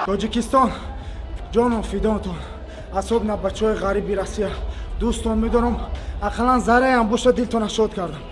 Тоҷикистон, ҷоном фидонтон, особенно бачаҳои ғариби Россия, дӯстон медорам. Ақаллан зарраям боша, дилтона шод кардам.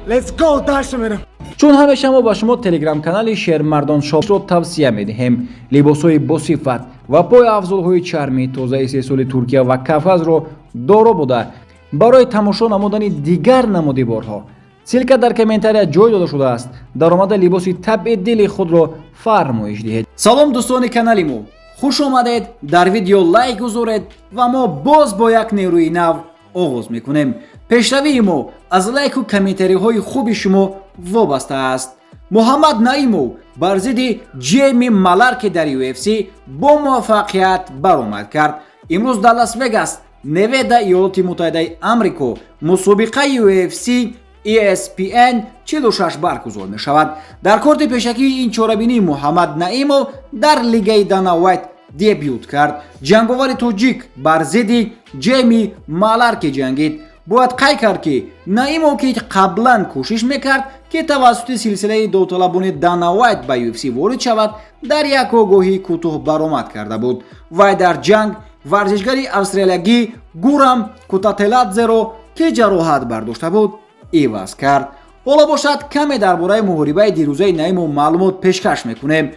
Let's go, дальше мерем. Чун ҳамеша мо ба шумо телеграм-канали Шермардон Шопро тавсия медиҳем. Либосҳои босифат ва пойафзолҳои чармии тозаи истеҳсоли Туркия ва Кавказро доро буда, барои тамошо намудани дигар намуди борҳо ссылка дар комментария ҷой дода шудааст. Даромада, либоси табъи дили худро фармоиш диҳед. Салом, дӯстони канали мо, хуш омадед! Дар видео лайк гузоред ва мо боз бо як нерӯи нав оғоз мекунем. Пешравии мо аз лайку комментариҳои хуби шумо вобаста аст. Муҳаммад Наимов бар зидди Ҷейми Маларки дар UFC бо муваффақият баромад кард. Имрӯз дар Лас Вегас, Невада, Иёлоти Муттаҳидаи Амрико, мусобиқаи UFC ESPN 46 баргузор мешавад. Дар корти пешакии ин чорабинӣ Муҳаммад Наимов дар лигаи Дана Вайт дебют кард. Ҷанговари тоҷик бар зидди Ҷейми Маларки ҷангид. Бояд қайд кард, ки Наимов, ки қаблан кӯшиш мекард, ки тавассути силсилаи довталабони Дана Вайт ба UFC ворид шавад, дар як огоҳии кӯтоҳ баромад карда буд. Вай дар ҷанг варзишгари австралиягӣ Гурам Кутателадзеро, ки ҷароҳат бардошта буд, иваз кард. Ҳоло бошад, каме дар бораи муҳорибаи дирӯзаи Наимов маълумот пешкаш мекунем.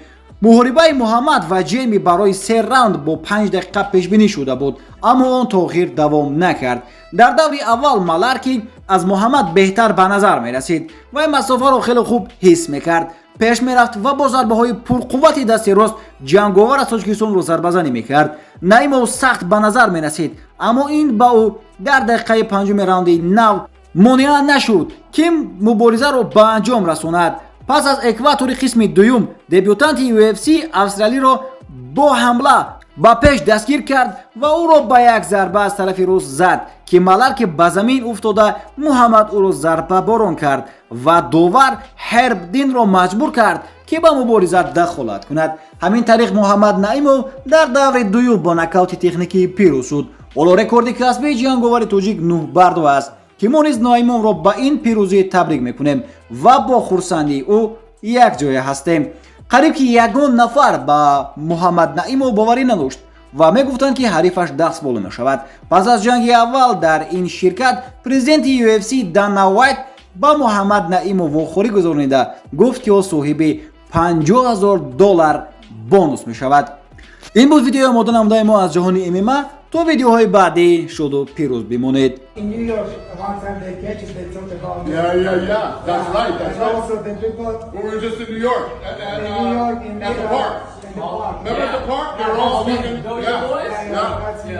Муҳорибаи Муҳаммад ва Ҷейми барои се раунд бо 5 дақиқа пешбинӣ шуда буд, аммо он то охир давом накард. Дар даври аввал Маларки аз Муҳаммад беҳтар ба назар мерасид. Вай масофаро хеле хуб ҳис мекард, пеш мерафт ва бо зарбаҳои пурқуввати дасти рост ҷанговар аз Тоҷикистонро зарбазанӣ мекард. Наимов сахт ба назар мерасид, аммо ин ба ӯ дар дақиқаи панҷуми раунди нав монеа нашуд, ки муборизаро ба анҷом расонад. Пас аз экватори қисми дуюм дебютанти UFC австралиро бо ҳамла ба пеш дастгир кард ва ӯро ба як зарба аз тарафи рост зад, ки Маларки ба замин уфтода, Муҳаммад ӯро зарбаборон кард ва довар Ҳерб Динро маҷбур кард, ки ба мубориза дахолат кунад. Ҳамин тариқ, Муҳаммад Наимов дар даври дуюм бо нокаути техникӣ пирӯз шуд. Ҳоло рекорди касбии ҷанговари тоҷик 9 бар 2 аст, ки мо низ Наимовро ба ин пирӯзӣ табрик мекунем ва бо хурсандии ӯ якҷоя ҳастем. Қариб ки ягон нафар ба Муҳаммад Наимов боварӣ надошт ва мегуфтанд, ки ҳарифаш дастболо мешавад. Пас аз ҷанги аввал дар ин ширкат президенти UFC Дана Вайт ба Муҳаммад Наимов вохӯрӣ гузаронида гуфт, ки ӯ соҳиби 50 000 доллар бонус мешавад. Ин буд видеои омода намудаи мо аз ҷаҳони ММА. То видеоҳои баъдӣ шоду пирӯз бимонед. In New York, one time they catch it, they talk about me. Yeah. That's right. That's And right. also the people We were just in New York in New York, in at the park. In the park. Remember at the park? They were all speaking. Those Yeah. your boys? Yeah. That's me.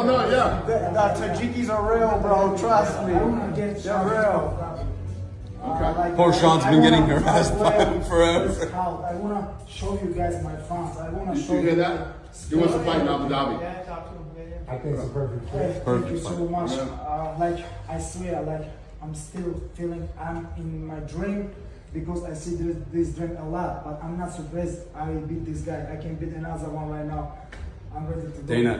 No, yeah. The Tajikis are real, bro. Trust me. I wanna get They're real. Okay. Like, Poor Sean's I been getting wanna harassed by play him forever. this crowd. I wanna show you guys my fans. I wanna You show hear you that? He wants to fight in Abu Dhabi. Yeah, talk to him. Yeah. I think it's a perfect fit. Hey, thank Perfect you so fight. much. Like I swear, like I'm still feeling I'm in my dream because I see this dream a lot. But I'm not surprised I beat this guy. I can beat another one right now. I'm ready to go. Dana,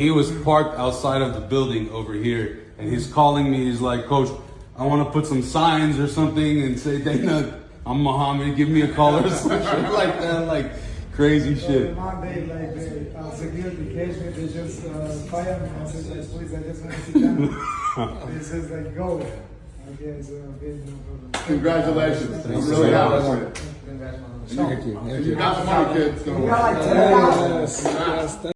he was parked outside of the building over here, and he's calling me. He's like, "Coach, I want to put some signs or something and say, 'Dana, I'm Muhammad, give me a call,' or some shit like that," like crazy So shit. Monday, like the security catch me, they just fire me. I said, like, "Please, I just want to sit down." They says like, "Go." Okay, so okay, no problem. Congratulations. I'm really happy for you. Thank you. You got the money, kids. So. You got like 10,000. Yes.